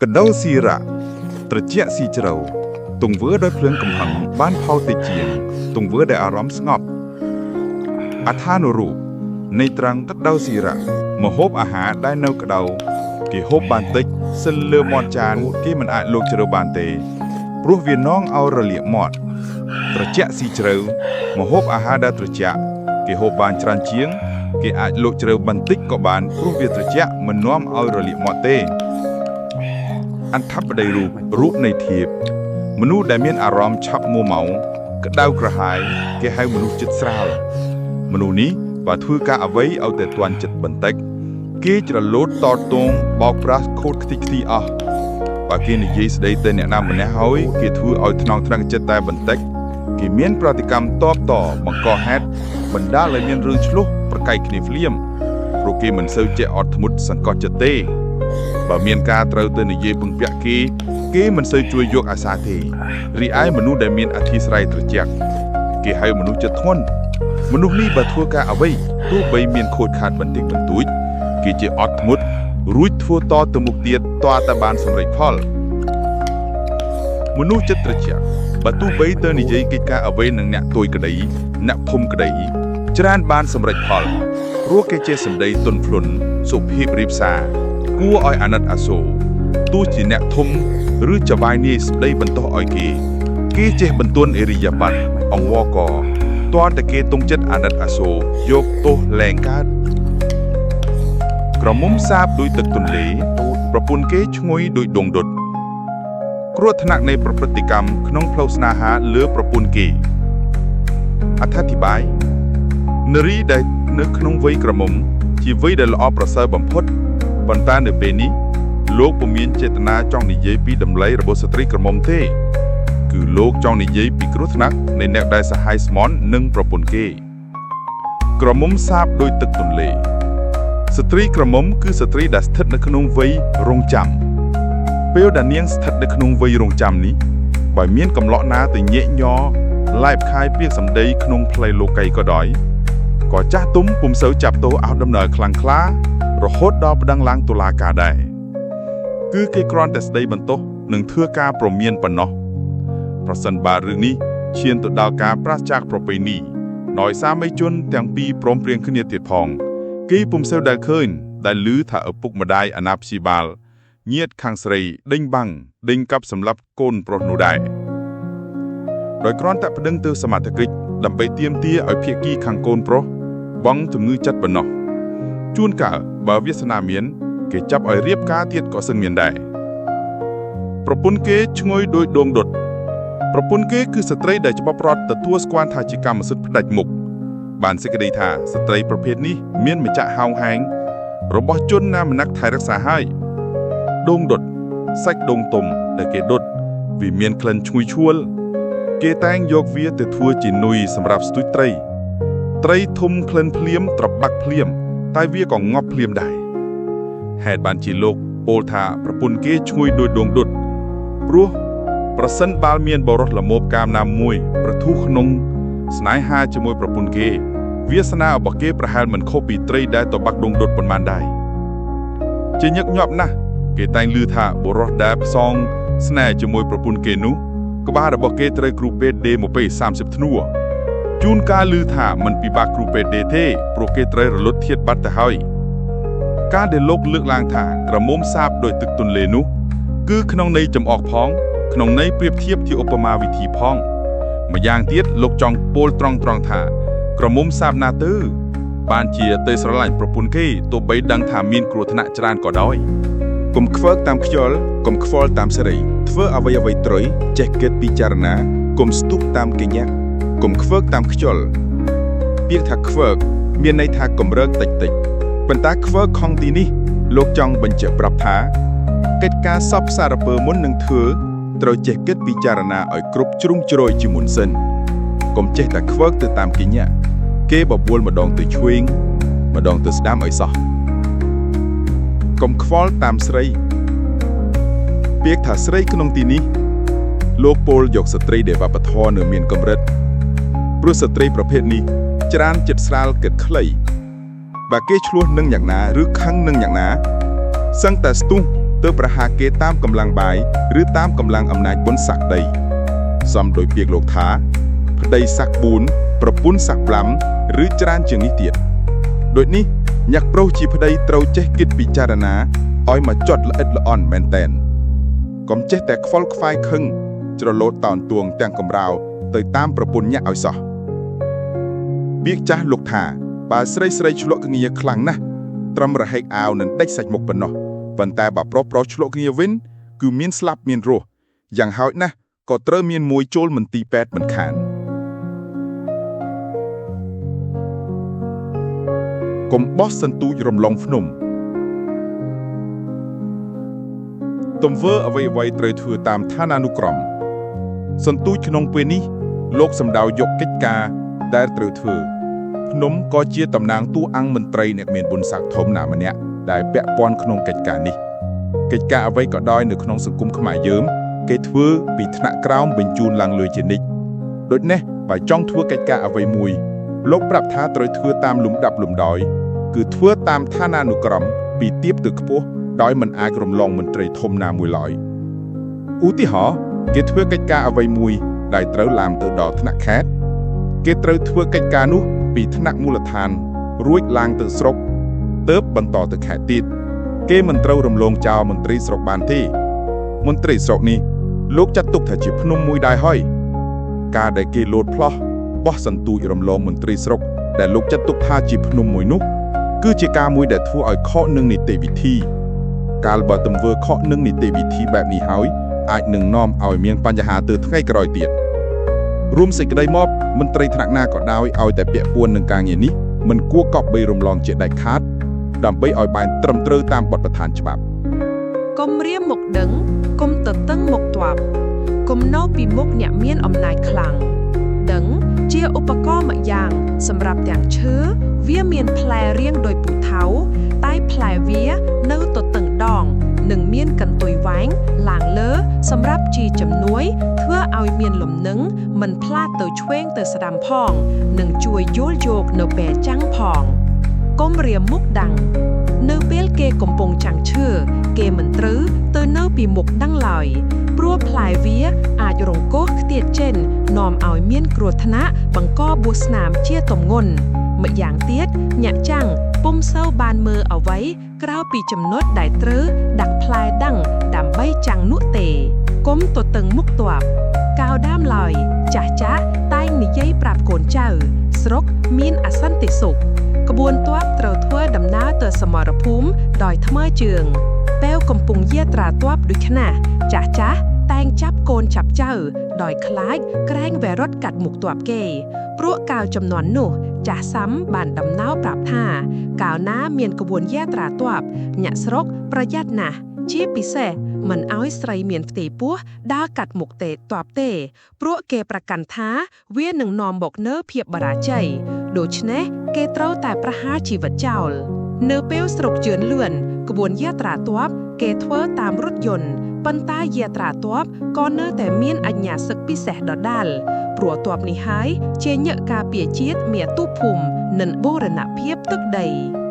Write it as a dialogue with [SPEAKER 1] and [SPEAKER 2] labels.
[SPEAKER 1] កដៅស៊ីរៈត្រជាក់ស៊ីជ្រៅទង្វើដោយភ្លើងកំហឹងបានផលតិចជាង ទង្វើដែលអារម្មណ៍ស្ងប់អត្ថានុរូបនៃត្រាំងកដៅស៊ីរៈមហូបអាហារដែលនៅក្ដៅគេហូបបានតិចសិលលើមាត់ចានគេមិនអាចលូកជ្រៅបានទេ ព្រោះវានងឲ្យរលាកមាត់ត្រជាក់ស៊ីជ្រៅមហូបអាហារដែលត្រជាក់គេហូបបានច្រើនជាង គេអាចលូកជ្រៅបន្តិចក៏បានព្រោះវាត្រជាក់មិននាំឲ្យរលាកមាត់ទេ អត្ថបតីរូបរូបនៃធៀបមនុស្សដែលមានអារម្មណ៍ឆាប់មួម៉ៅក្តៅក្រហាយគេហៅមនុស្សចិត្តស្រាលមនុស្សនេះបើធ្វើការអ្វីឲ្យតែទាន់ចិត្តបន្តិចគេច្រលោតតតងបោកប្រាស់ខូចខ្ទេចខ្ទីអស់បើគេនិយាយស្ដីទៅអ្នកណាម្នាក់ហើយគេធ្វើឲ្យថ្នងថ្នាក់ចិត្តតែបន្តិចគេមានប្រតិកម្មតបតបង្កហេតុបណ្ដាលឲ្យមានរឿងឆ្លោះប្រកែកគ្នាភ្លាមព្រោះគេមិនសូវចេះអត់ធ្មត់សង្កត់ចិត្តទេ បើមានការត្រូវទៅនិយាយពឹងពាក់គេគេមិនសូវជួយយកអាសាទេរីឯមនុស្សដែលមានអធិស្ឋានត្រជាក់គេហៅមនុស្សចិត្តធ្ងន់មនុស្សនេះបើធ្វើការអ្វីទោះបីមានខូចខាតបន្តិចបន្តួចគេជាអត់ធ្មត់រួចធ្វើតទៅមុខទៀតតើតើបានសម្រេចផលមនុស្សចិត្តត្រជាក់បើទោះបីទៅនិយាយកិច្ចការអ្វីនឹងអ្នកទួយក្តីអ្នកធំក្តីច្រើនបានសម្រេចផលព្រោះគេជាសម្ដីទន់ភ្លន់សុភាពរៀបសារគួរឲ្យអាណិតអាសូរ ទោះជាអ្នកធំឬចវាយនាយស្ដីបន្ទោសឲ្យគេ គេចេះបន្ទន់អិរិយាបថអង្វរកទាល់តែគេទងចិត្តអាណិតអាសូរយកទោសលែងកើតក្រមុំសាបដោយទឹកទន្លេប្រពន្ធគេឈ្ងុយដោយដងដុតគ្រោះថ្នាក់នៃប្រព្រឹត្តិកម្មក្នុងផ្លូវស្នេហាលើប្រពន្ធគេអត្ថាធិប្បាយនារីដែលនៅក្នុងវ័យក្រមុំជាវ័យដែលល្អប្រសើរបំផុតប៉ុន្តែនៅពេលនេះ លោកពុំមានចេតនាចង់និយាយពីតម្លៃរបស់ស្ត្រីក្រមុំទេ គឺលោកចង់និយាយពីគ្រោះថ្នាក់នៃអ្នកដែលសហាយស្មន់និងប្រពន្ធគេ ក្រមុំសាបដោយទឹកទន្លេស្ត្រីក្រមុំគឺស្ត្រីដែលស្ថិតនៅក្នុងវ័យរងចាំពេលដែលនាងស្ថិតនៅក្នុងវ័យរងចាំនេះបើមានកំឡោះណាទៅញែកញ័រឡែបខាយពាក្យសម្ដីក្នុងផ្លូវលោកីក៏ដោយក៏ចាស់ទុំពុំសូវចាប់ទោសអោសដំណើរខ្លាំងក្លារហូតដល់ប្តឹងឡើងតុលាការដែរ គឺគេគ្រាន់តែស្ដីបន្ទោសនិងធ្វើការព្រមានប៉ុណ្ណោះប្រសិនបើរឿងនេះឈានទៅដល់ការប្រាសចាកប្រពៃណីដោយសាមីជនទាំងពីរព្រមព្រៀងគ្នាទៀតផង គេពុំសូវដែលឃើញដែលឮថាឪពុកម្ដាយអាណាព្យាបាលញាតខាងស្រីដេញបាំងដេញកាប់សម្លាប់កូនប្រុសនោះដែរដោយគ្រាន់តែប្តឹងទៅសមត្ថកិច្ចដើម្បីទាមទារឲ្យភាគីខាងកូនប្រុសបង់ជំងឺចិត្តប៉ុណ្ណោះជួនកាលបើវាសនាមាន គេចាប់ឲ្យរៀបការទៀតក៏សឹងមានដែរប្រពន្ធគេឈ្ងុយដោយដងដុតប្រពន្ធគេគឺស្ត្រីដែលច្បាប់រដ្ឋទទួលស្គាល់ថាជាកម្មសិទ្ធិផ្ដាច់មុខបានសេចក្តីថាស្ត្រីប្រភេទនេះមានម្ចាស់ហោងហែងរបស់ជនណាម្នាក់ថែរក្សាហើយដងដុតសាច់ដងទុំដែលគេដុតវាមានក្លិនឈ្ងុយឈួល គេតែងយកវាទៅធ្វើជានុយសម្រាប់ស្ទូចត្រី ត្រីធំក្លិនភ្លាមត្របាក់ភ្លាម តែវាក៏ងាប់ភ្លាមដែរ ហេតុបានជាលោកពោលថាប្រពន្ធគេឈ្ងុយដោយដងដុតព្រោះប្រសិនបាល់មានបរោះល្មោបកាមណាមួយ ប្រទុះក្នុងស្នេហាជាមួយប្រពន្ធគេ វាសនារបស់គេប្រហែលមិនខុសពីត្រីដែលតបាក់ដងដុតប៉ុន្មានដែរជាញឹកញាប់ណាស់គេតែងឮថាបរោះដែលផ្សងស្នេហ៍ជាមួយប្រពន្ធគេនោះក្បាលរបស់គេត្រូវគ្រូពេទ្យដេមកពេល30ធ្នូជួនកាលឮថាមិនពិបាកគ្រូពេទ្យដេទេព្រោះគេត្រូវរលត់ធាតបាត់ទៅហើយ ការដែលលោកលើកឡើងថាក្រមុំសាបដោយទឹកទន្លេនោះ គឺក្នុងន័យចំអកផង ក្នុងន័យប្រៀបធៀបជាឧបមាវិធីផងម្យ៉ាងទៀតលោកចង់ពោលត្រង់ត្រង់ថា ក្រមុំសាបណាទៅ បានជាទៅស្រឡាញ់ប្រពន្ធគេទោះបីដឹងថាមានគ្រោះថ្នាក់ច្រើនក៏ដោយ
[SPEAKER 2] កុំខ្វើកតាមខ្យល់កុំខ្វល់តាមសេរីធ្វើអ្វីអ្វីត្រុយចេះគិតពិចារណាកុំស្ទុះតាមគេញាក់កុំខ្វើកតាមខ្យល់ពាក្យថាខ្វើកមានន័យថាកម្រើកតិចតិចប៉ុន្តែខ្វើកខងទីនេះលោកចង់បញ្ជាក់ប្រាប់ថាកិច្ចការសពសារពើមុននឹងធ្វើត្រូវចេះគិតពិចារណាឲ្យគ្រប់ជ្រុងជ្រោយជាមុនសិនកុំចេះតែខ្វើកទៅតាមគេញាក់គេបបួលម្ដងទៅឆ្វេងម្ដងទៅស្ដាំឲ្យសោះ កុំខ្វល់តាមស្រី ពាក្យថាស្រីក្នុងទីនេះ លោកពោលយកស្ត្រីដែលវប្បធម៌នៅមានកម្រិតព្រោះស្ត្រីប្រភេទនេះច្រើនចិត្តស្រាលគិតខ្លីបើគេឆ្លោះនឹងយ៉ាងណាឬខឹងនឹងយ៉ាងណាសឹងតែស្ទុះ ទៅប្រហារគេតាមកម្លាំងបាយឬតាមកម្លាំងអំណាចបុណ្យស័ក្តិដីសំដោយពាក្យលោកថាប្តីស័ក្តិ4ប្រពន្ធស័ក្តិ5ឬច្រើនជាងនេះទៀតដូចនេះញាក់ប្រុសជាប្តីត្រូវចេះគិតពិចារណាឲ្យមកចត់ល្អិតល្អន់មែនតែនកុំចេះតែខ្វល់ខ្វាយខឹងច្រលោតតោនទួងទាំងកំរោទៅតាមប្រពន្ធញាក់ឲ្យសោះពាក្យចាស់លោកថាបើស្រីស្រីឆ្លក់គ្នាខ្លាំងណាស់ត្រឹមរហែកអាវនឹងដាច់សាច់មុខប៉ុណ្ណោះប៉ុន្តែបើប្រុសប្រុសឆ្លក់គ្នាវិញគឺមានស្លាប់មានរស់យ៉ាងហោចណាស់ក៏ត្រូវមានមួយចូលមន្ទីរពេទ្យមិនខានកុំបោះសន្ទូចរំលងភ្នំទង្វើអ្វីៗត្រូវធ្វើតាមឋានានុក្រមសន្ទូចក្នុងពេលនេះលោកសម្ដៅយកកិច្ចការដែលត្រូវធ្វើភ្នំក៏ជាតំណាងតួអង្គមន្ត្រីអ្នកមានបុណ្យស័ក្តិធំណាម្នាក់ដែលពាក់ព័ន្ធក្នុងកិច្ចការនេះកិច្ចការអ្វីក៏ដោយនៅក្នុងសង្គមខ្មែរយើងគេធ្វើពីថ្នាក់ក្រោមបញ្ជូនឡើងលើជានិច្ចដូច្នេះបើចង់ធ្វើកិច្ចការអ្វីមួយលោកប្រាប់ថាត្រូវធ្វើតាមលំដាប់លំដោយគឺធ្វើតាមឋានានុក្រមពីទាបទៅខ្ពស់ដោយមិនអាចរំលងមន្ត្រីធំណាមួយឡើយឧទាហរណ៍គេធ្វើកិច្ចការអ្វីមួយដែលត្រូវឡាមទៅដល់ថ្នាក់ខេត្តគេត្រូវធ្វើកិច្ចការនោះពីថ្នាក់មូលដ្ឋានរួចឡើងទៅស្រុកទើបបន្តទៅខេត្តទៀតគេមិនត្រូវរំលងចោលមន្ត្រីស្រុកបានទេមន្ត្រីស្រុកនេះលោកចាត់ទុកថាជាភ្នំមួយដែរហើយការដែលគេលោតផ្លោះបោះសន្ទូចរំលងមន្ត្រីស្រុកដែលលោកចាត់ទុកថាជាភ្នំមួយនោះគឺជាការមួយដែលធ្វើឲ្យខកនឹងនីតិវិធីកាលបើទង្វើខកនឹងនីតិវិធីបែបនេះហើយអាចនឹងនាំឲ្យមានបញ្ហាទៅថ្ងៃក្រោយទៀតរួមសេចក្តីមកមន្ត្រីថ្នាក់ណាក៏ដោយឲ្យតែពាក់ព័ន្ធនឹងការងារនេះមិនគួរកប់បីរំលងជាដាច់ខាតដើម្បីឲ្យបានត្រឹមត្រូវតាមបទដ្ឋានច្បាប់
[SPEAKER 3] កុំរៀមមុខដឹងកុំទទឹងមុខទ័ពកុំនៅពីមុខអ្នកមានអំណាចខ្លាំងដឹងជាឧបករណ៍ម្យ៉ាងសម្រាប់ទាំងឈើវាមានផ្លែរាងដោយពូថៅតែផ្លែវានៅទទឹងដងនិងមានកន្ទុយវែងឡើងលើសម្រាប់ជាជំនួយធ្វើឲ្យមានលំនឹងមិនផ្លាតទៅឆ្វេងទៅស្ដាំផងនិងជួយយល់យោគនៅពេលចាំងផងកុំរៀមមុខដាំងនៅពេលគេកំពុងចាំងឈើគេមិនត្រូវទៅនៅពីមុខដឹងឡើយព្រោះផ្លែវាអាចរង្គោះខ្ទាតចេញនាំឲ្យមានគ្រោះថ្នាក់បង្កបួសស្នាមជាទម្ងន់ម្យ៉ាងទៀតញាក់ចាំងពុំសូវបានមើលអ្វីក្រៅពីចំណុចដែលត្រូវដាក់ផ្លែដឹងដើម្បីចាំងនោះទេកុំទទឹងមុខទ័ពកៅដើមឡើយចាស់ចាស់តែងនិយាយប្រាប់កូនចៅស្រុកមានអសន្តិសុខក្បួនទ័ពត្រូវធ្វើដំណើរទៅសមរភូមិដោយថ្មើរជើងពេលកំពុងយាត្រាទ័ពដូចខ្នះចាស់ចាស់តែងចាប់កូនចាប់ចៅដោយខ្លាចក្រែងវែរត់កាត់មុខទ័ពគេព្រោះកាលចំនួននោះចាស់សាំបានដំណើរប្រាប់ថាកាលណាមានក្បួនយាត្រាទ័ពអ្នកស្រុកប្រយ័ត្នណាស់ជាពិសេសមិនឲ្យស្រីមានផ្ទៃពោះដើរកាត់មុខទេទ័ពទេព្រោះគេប្រកាន់ថាវានឹងនាំមកនូវភាពបរាជ័យដូច្នេះគេត្រូវតែប្រហារជីវិតចោលនៅពេលស្រុកជឿនលឿនក្បួនយាត្រាទ័ពគេធ្វើតាមរថយន្តប៉ុន្តែយាត្រាទ័ពក៏នៅតែមានអញ្ញាសឹកពិសេសដដែលព្រោះទ័ពនេះហើយជាញឹកការពារជាតិមាតុភូមិនិងបូរណភាពទឹកដី។